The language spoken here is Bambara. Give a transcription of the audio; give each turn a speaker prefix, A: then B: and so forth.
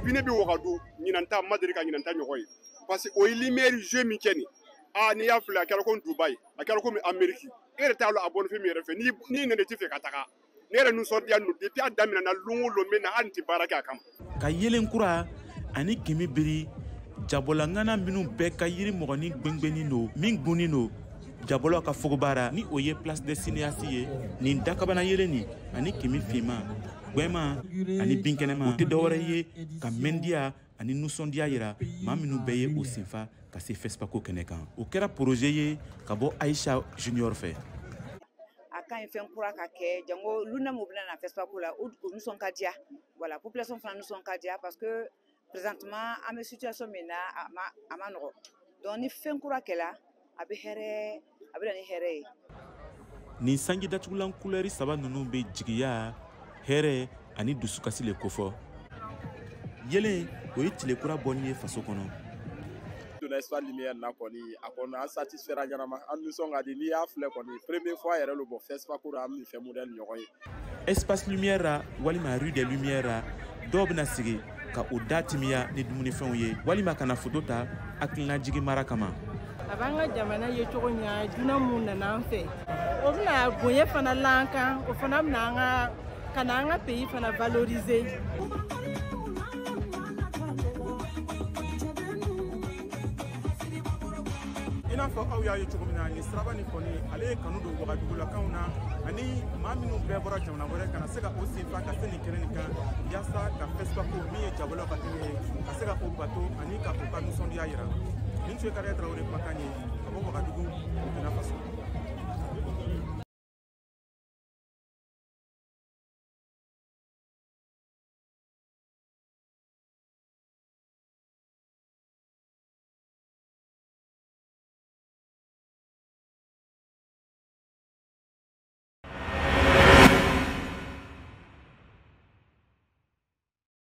A: Depuis ne bɛ Wagadugu ɲinan ta ma deli ka ɲinan ta ɲɔgɔn ye parce que o ye lumière jeu min kɛ nin n'i y'a filɛ a kɛra komi Dubaï a kɛra komi Amérique e yɛrɛ t'a lɔn a bɔnni fɛn min yɛrɛ fɛ n'i nana i tɛ fɛ ka taga ne yɛrɛ nisɔndiya don depuis a daminɛna lon o lon n bɛ na hali n tɛ baara kɛ a kama.
B: Ka yelen kura ani kimi biri jabɔlangana minnu bɛɛ ka yiri mɔgɔnin gbɛngbɛnnin don min gunnen don jabɔlaw ka fogobaara ni o ye place des cinéastes ye nin dakabana yelen nin ani kimi finman gwɛman ani binkɛnɛma o tɛ dɔwɛrɛ ye ka mɛndiya ani nisɔndiya yira maa minnu bɛɛ ye o senfa ka se FESPACO kɛnɛ kan. O kɛra projet ye ka bɔ Aïcha Junior fɛ.
C: A ka ɲi fɛn kura ka kɛ jango luna mun bɛna na FESPACO la o nisɔn ka diya voilà population fana nisɔn ka diya parce que présentement an bɛ situation min na a ma nɔgɔ donc ni fɛn kura kɛla a bɛ hɛrɛ a bɛ na ni hɛrɛ ye.
B: Nin sanji datugulan kulɛri saba ninnu bɛ jigiya hɛrɛ ani dusukasi le kofɔ. Yelen o ye tile kura bɔli ye faso kɔnɔ.
D: Donna Espace Lumière na kɔni a kɔni an satisfait ɲɛnama an nisɔn ka di n'i y'a filɛ kɔni premier fois yɛrɛ lo bɔ FESPACO la an bɛ nin fɛn modèle ɲɔgɔn ye.
B: Espace Lumière ra walima rue des Lumières ra dɔw bɛna sigi ka o da timiya ni dumunifɛnw ye walima ka na foto ta hakilinajigin mara kama.
E: A b'an ka jamana ye cogo ɲa dunan mun nana an fɛ o bɛna bonya fana la an kan o fana bɛna an ka ka na an ka pays fana valoriser.
F: I n'a fɔ aw y'a ye cogo min na nin siraba nin kɔni ale ye kanu don Wagadugulakaw na ani maa minnu bɛɛ bɔra jamana wɛrɛ ka na se ka o senfa ka se nin kɛnɛ nin kan yaasa ka FESPACO min ye jabɔlaw ka kɛnɛ ye ka se ka o bato ani ka o ka nisɔndiya yira. Nin tun ye Kariya Tarawele kumakan ye ka bɔ Wagadugu, Burkina Faso.